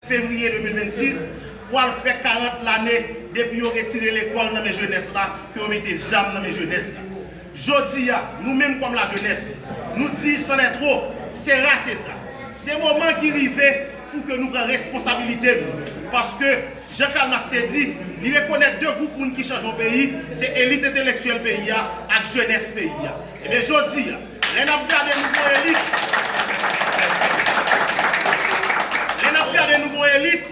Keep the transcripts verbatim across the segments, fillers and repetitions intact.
fevriye de mil vennsis, pral fè karant lane depi yo retire lekòl nan men jenès la, ke yo mete zam nan men jenès la. Jodi a, nou menm kòm lajenès, nou di san nètwo, sera seta. Se moman ki rive pou ke nou pran responsabilite nou. Paske, jan Karl Marx te di, li rekonèt de gwoup moun ki chanje yon peyi, se elit entelektyèl peyi a ak jenès peyi a. Ebyen, jodi a, lè n ap gade nou gon elit, lè n ap gade nou gon elit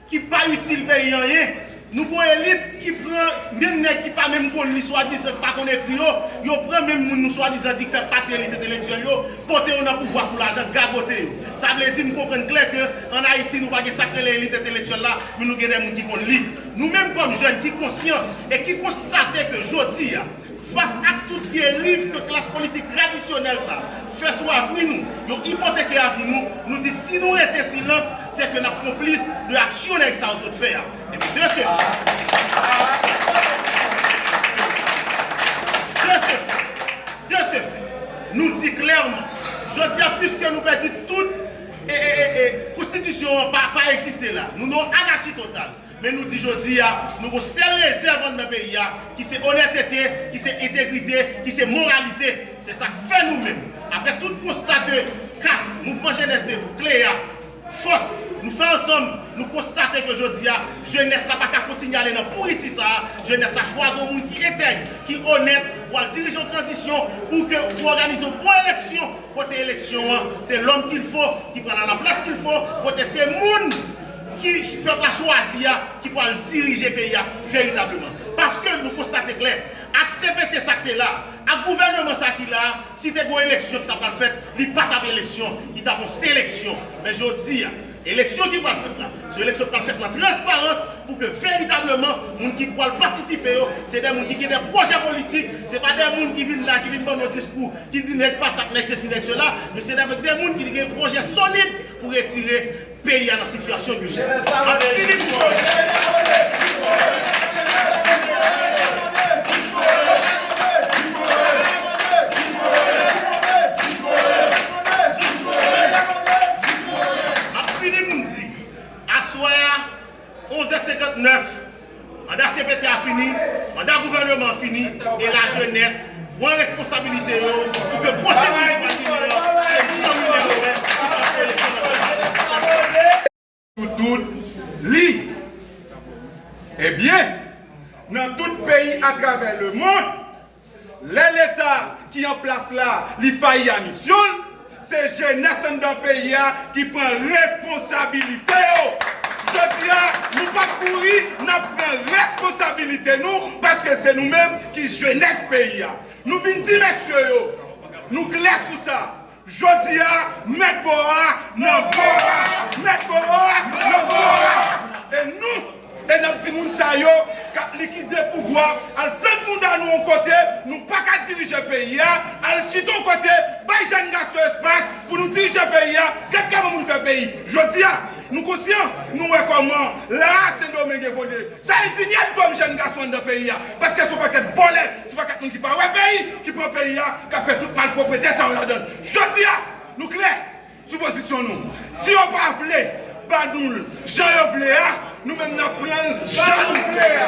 ki pa itil peyi anyen, nou gon elit ki pran menm nèg ki pa menm konn li, swadizan ki pa konn ekri yo, yo pran menm moun nou swadizan di k fè pati elit entelektyèl yo, pote yo nan pouvwa pou lajan, gagote yo. Sa vle di, m konprann klè ke ann Ayiti, nou pa gen sa k rele elit entelektyèl la, men nou gen de moun ki konn li. Nou menm kòm jèn ki konsyan e ki konstate ke jodi a, fas ak tout deriv ke klas politik tradisyonèl sa fè sou avni nou, yo ipoteke avni nou, nou di si nou rete silans, se ke n ap konplis de aksyon nèg sa yo sot fè a. Ebyen, de ce fait, de ce fait, de ce fait, nou di klèman, jodi a, piske nou pèdi tout e, e, e, e, konstitisyon an pa, pa egziste la. Nou nan yon anachi total. Men nou di jodi a, nou gon sèl rezèv anndan peyi a, ki se onètete, ki se entegrite, ki se moralite. Se sa k fè nou menm, apre tout konsta ke kas, mouvman jenès debout, klea, fòs, nou fè ansanm, nou konstate ke jodi a, jenès la pa ka kontinye ale nan pouriti sa a. Jenès la chwazi yon moun ki entèg, ki onèt, pou al dirije yon tranzisyon, pou ke, pou òganize yon bon eleksyon, kote eleksyon an, se l'homme qu'il faut ki pral à la place qu'il faut, kote se moun ki pèp la chwazi a ki pral dirije peyi a veritableman. Paske nou konstate klè, ak C P T sa k te la, ak gouvèneman sa ki la, si te gon eleksyon ki ta pral fèt, li pa t ap eleksyon, li t ap yon seleksyon. Men jodi a, eleksyon ki pral fèt la, se eleksyon ki pral fèt nan transparans pou ke veritableman moun ki pral patisipe yo, se de moun ki gen de pwojè politik, se pa de moun ki vin la, ki vin ban nou diskou, ki di nèg patat, nèg sesi, nèg sela, men se de moun ki gen pwojè solid pou retire peyi a nan sitiyasyon ke l ye. M ap fini pou mwen. M ap fini pou m di, aswè a, onz è senkantnèf, manda C P T a fini, manda gouvèneman an fini, e lajenès pran responsabilite yo pou ke pwochen moun ki pral vini an, se nou menm nou wè ki pral fè eleksyon nan peyi a. Sou tout liy. Ebyen, nan tout peyi atravè lemonn, lè Leta ki an plas la, li fayi a misyon l, se jenès anndan peyi a ki pran responsabilite yo. Jodi a, nou p ap kouri, n ap pran responsabilite nou, paske se nou menm ki jenès peyi a. Nou vin di mesye yo, nou klè sou sa. Jodi a, mèt bò a nan bò a, mèt bò a nan bò a. E nou, e n ap di moun sa yo k ap likide pouvwa, al flank bounda nou yon kote, nou pa ka dirije peyi a, al chita yon kote, bay jèn gason espas pou nou dirije peyi a, gad kòman moun fè peyi. Jodi a, nou konsyan, nou wè kòman la a Sendomeng evolye. Sa endinye n kòm jèn gason anndan peyi a, paske se yon pakèt vòlè, se yon pakèt moun ki pa wè peyi, ki pran peyi a, k ap fè tout malpwòpte sa yo ladan l. Jodi a, nou klè sou pozisyon nou. Si yo pa vle ba nou l jan yo vle a, nou menm n ap pran l jan nou vle a.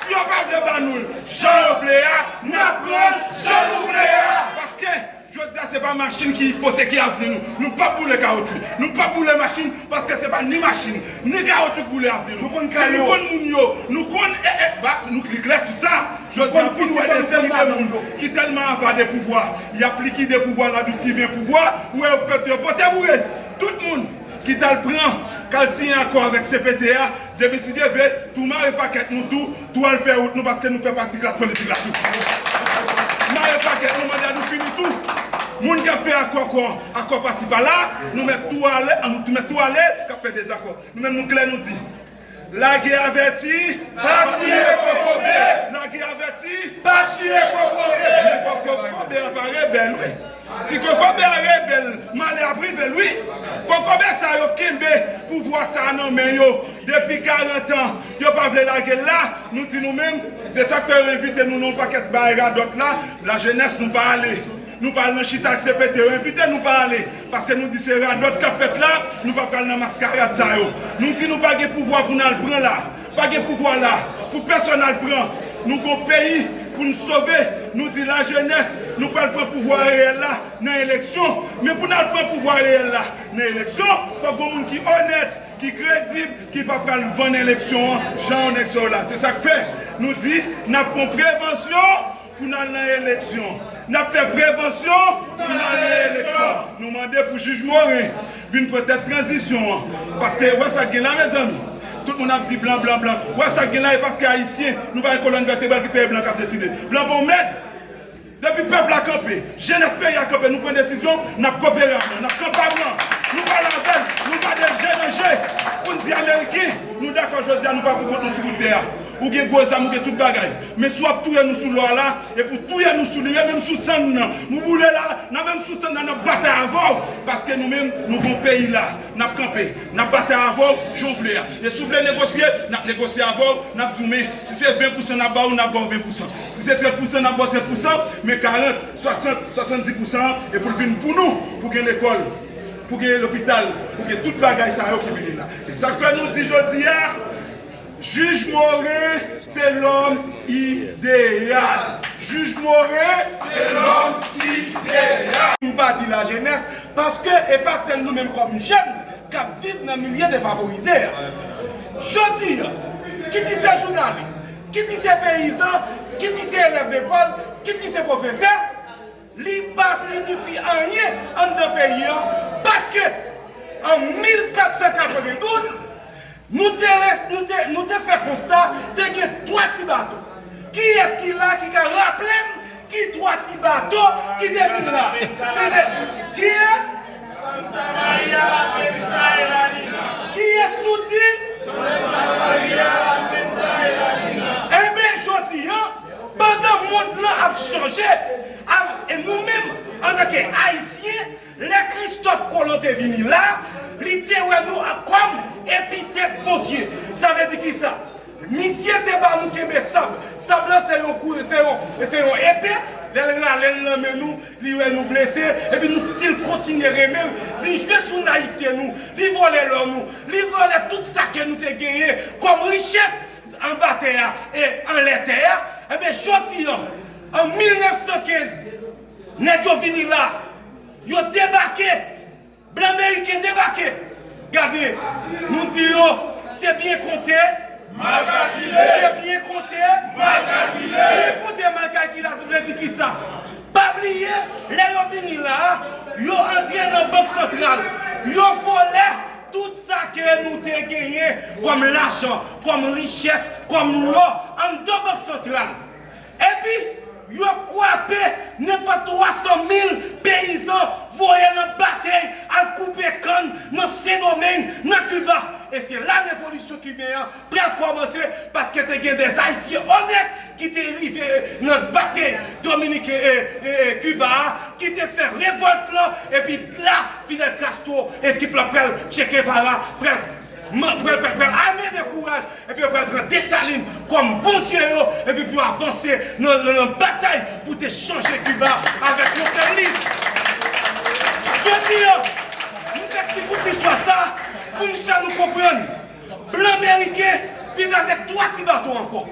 Si yo pa vle ba nou l jan yo vle a, n ap pran l jan nou vle a. Paske jodi a, se pa machin ki ipoteke avni nou. Nou p ap boule kawotchou. Nou p ap boule machin, paske se pa ni machin, ni kawotchou k boule avni nou. Nou konn kay yo. Se nou konn moun yo. Nou konn, e, e, ba, nou, li klè sou sa. Jodi a, pou nou wè de seri de moun ki tèlman avare de pouvwa, y ap likide pouvwa la, jiskivyen pouvwa, ou wè yo fèt, yo pote boure. Tout moun ki t al pran, k al siyen akò avèk C P T a, depi si Dye vle, tou mare pakèt nou tou, tou al fè wout nou, paske nou fè pati klas politik la tou. Mare pakèt nou, manda nou fini tou. Moun k ap fè akò, akò, akò pasi pala, nou mèt tou ale, nou mèt tou ale, k ap fè dezakò. Nou menm nou klè, nou di, lagè avèti, pa tiye kokobe. Lagè avèti, pa tiye kokobe. Men fòk kokobe a pa rebèl, wi. Si kokobe a rebèl, malè ap rive l, wi. Kokobe sa yo kenbe pouvwa sa a nan men yo depi karant an. Yo pa vle lage l la. Nou di nou menm, se sa k fè yo envite nou nan yon pakèt bagay radòt la. Lajenès, nou pa ale. Nou pa al nan chita ak C P T, yo envite nou pa ale, paske nou di se radòt k ap fèt la, nou pa pral nan maskarad sa yo. Nou di nou pa gen pouvwa pou n al pran la, pa gen pouvwa la, pou pèsonn al pran. Nou gon peyi pou n sove, nou di lajenès, nou pral pran pouvwa reyèl la nan eleksyon. Men pou n al pran pouvwa reyèl la nan eleksyon, fòk gon moun ki onèt, ki kredib, ki pa pral vann eleksyon an jan yon nèg sa yo la. Se sa k fè nou di n ap fè yon prevansyon pou n al nan eleksyon. N ap fè prevansyon pou n al nan eleksyon. Nou mande pou jij Morin vin pran tèt tranzisyon an. Paske wè sa k gen la, mezanmi. Tout moun ap di blan, blan, blan. Wè sa k gen la, e paske ayisyen, nou pa gen kolòn vètebral ki fè e blan k ap deside. Blan pa yon mèd. Depi pèp la kanpe, jenès peyi a kanpe, nou pran desizyon, n ap kopere ak blan, n ap kanpe ak blan. Nou pale avè l, nou gade l je nan je, pou n di ameriken, nou dakò jodi a, nou pa pou kont nou sou bout tè a. Ou gen gwo zam, ou gen tout bagay. Men si w ap touye nou sou lò a la, epi w touye nou sou li, menm sou sann nan, nou boule la, nan menm sou sann nan, n ap batay avè w, paske nou menm, nou gon peyi la, n ap kanpe, n ap batay avè w, jan w vle a. E si w vle negosye, n ap negosye avè w, n ap di w, men, si se ven pousan n ap ba w, n ap ba w ven pousan. Si se trant pousan, n ap ba w trant pousan, men karant, swasant, swasanndis pousan an, e pou l vin pou nou, pou gen lekòl, pou gen lopital, pou gen tout bagay sa yo ki vini la. E sa k fè nou di jodi a, jij Morin se lòm ideyal. Jij Morin se lòm ideyal. M pa di lajenès, paske e pa sèl nou menm kòm jèn k ap viv nan milye defavorize a. Jodi a, kit li se jounalis, kit li se peyizan, kit li se elèv lekòl, kit li se pwofesè, li pa siyifi anyen anndan peyi a, paske an mil kat san katrevendouz, nou te res-, nou te, nou te fè konsta, te gen twa ti bato. Kiyès ki la ki ka raple m ki twa ti bato ki te vin la? Se de, kiyès? Santa Maria, la Pinta e la Nina. Kiyès nou di? Santa Maria, la Pinta e la Nina. Enben, jodi a, pandan mond lan ap chanje, a, e nou menm, antanke Ayisyen, lè Kristòf Kolon te vini la, li te wè nou a, kòm epitèt Bondye. Sa vle di kisa? Misye te ba nou kenbe sab. Sab lan se yon kou, se yon, se yon epe. Lè l rale l nan men nou, li wè nou blese, epi nou still kontinye renmen l. Li jwe sou nayivte nou, li vòlè lò nou, li vòlè tout sa ke nou te genyen kòm richès anba tè a e anlè tè a. Enben, jodi a, an mil nèf san kenz, nèg yo vini la, yo debake. Blan meriken debake. Gade, nou di yo, se byen konte, mal kalkile. Se byen konte, mal kalkile. Byen konte, mal kalkile, sa vle di kisa? Pa bliye, lè yo vini la a, yo antre nan bank santral. Yo vòlè tout sa ke nou te genyen kòm lajan, kòm richès, kòm lò anndan bank santral. Epi, yo kwape nenpòt twa san mil peyizan, voye nan batèy, al koupe kann nan Sendomeng, nan Kiba. E se la revolisyon kiben an pral kòmanse, paske te gen de Ayisyen onèt ki te rive nan batèy Dominiken e, e, e Kiba a, ki te fè revòlt lan, epi la, Fidel Castro, ekip lan pral, Che Guevara, pral, pral, pral, pral ame de kouraj, epi yo pral pran Desalin kòm bondye yo, epi pou yo avanse nan, nan, nan batay pou te chanje Kiba avèk yon tèm liv. Jodi a, nou fè ti bout istwa sa pou nou fè nou konprann. Blan meriken vin avèk twa ti bato ankò.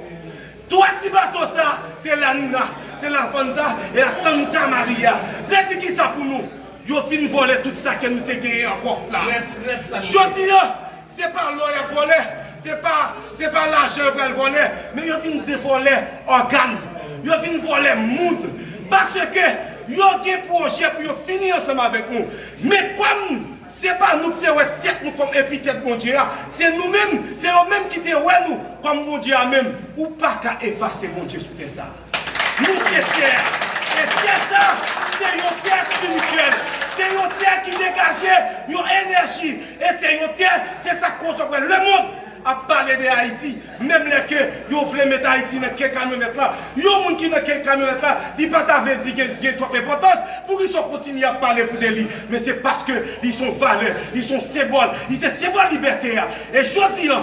Twa ti bato sa, se La Nina, se La Panta e La Santa Maria. Vle di kisa pou nou? Yo fin vòlè tout sa ke nou te genyen ankò la. Jodi a, se pa lò y ap vòlè, se pa, se pa lajan yo pral vòlè, men yo vin devòlè ògàn. Yo vin vòlè moun. Paske yo gen pwojè pou yo fini ansanm avèk nou. Men kòm se pa nou ki te wè tèt nou kòm epitèt Bondye a, se nou menm, se yo menm ki te wè nou kòm Bondye a menm. Ou pa ka efase Bondye sou tè sa a. Nou se tè a. E tè sa, se yon tè espirityèl. Se yon tè ki degaje yon enèji. E se yon tè, se sa k koz w ap wè lemonn ap pale de Ayiti. Menm lè ke yo vle met Ayiti nan ke kamyonèt la, yon moun ki nan ke kamyonèt la, li pa ta vle di gen, gen twòp enpòtans. Poukisa w kontinye ap pale pou de li? Men se paske li se yon valè, li se yon senbòl, li se senbòl libète a. E jodi a,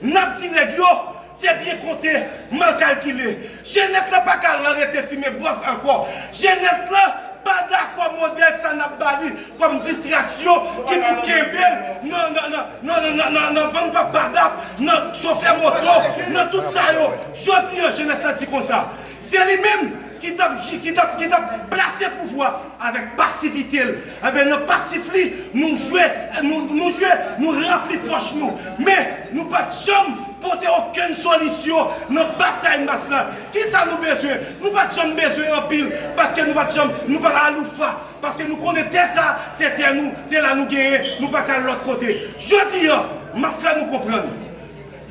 n ap di nèg yo, se byen konte, mal kalkile. Jenès lan pa ka rete fimen bwòs ankò. Jenès lan pa dakò modèl sa n ap ba li kòm distraksyon ki pou kenbe l nan, nan, nan, nan, nan, nan, nan, nan vann pap badap, nan chofè moto, nan tout sa yo. Jodi an, jenès la di konsa, se li menm ki t ap, ki t ap, ki t ap plase pouvwa avèk pasivite l. Enben, nan pasif li, nou jwe, nou, nou jwe, nou ranpli pòch nou. Men, nou pa t janm pote okenn solisyon nan batay mas la. Kisa nou bezwen? Nou pa t janm bezwen anpil, paske nou pa t janm, nou pa t aloufa, paske nou konnen tè sa, se tè nou, se la nou genyen, nou pa ka al lòt kote. Jodi an, m ap fè nou konprann.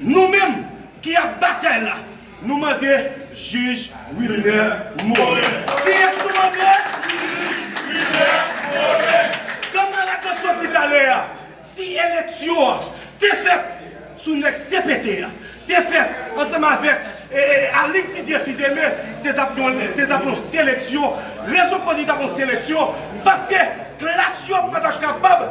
Nou menm ki ap batay la, nou mande jij Wilner Morin. Kiyès nou mande? Jij Wilner Morin. Kòm nan rèd nou soti talè a, si eleksyon an te fèt sou nèg C P T a, te fèt ansanm avèk e, e, Alix Didier Fils-Aimé, se t ap yon, se t ap yon seleksyon. Rezon koz li t ap yon seleksyon, paske klas yo pa t ap kapab,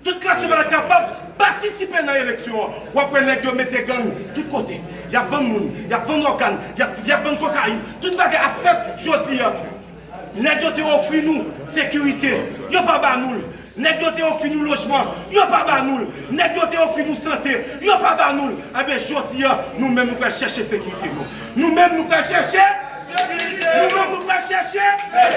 tout klas yo pa t ap kapab patisipe nan eleksyon an. W ap wè nèg yo mete gang tout kote. Y ap vann moun, y ap vann ògàn, y ap, y ap vann kokayin. Tout bagay ap fèt jodi an. Nèg yo te ofri nou sekirite, yo pa ba nou l. Nèg yo te ofri nou lojman, yo pa ba nou l. Nèg yo te ofri nou sante, yo pa ba nou l. Enben, jodi an, nou menm nou pral chèche sekirite nou. Nou menm nou pral chèche sekirite. Nou menm nou pral chèche sekirite.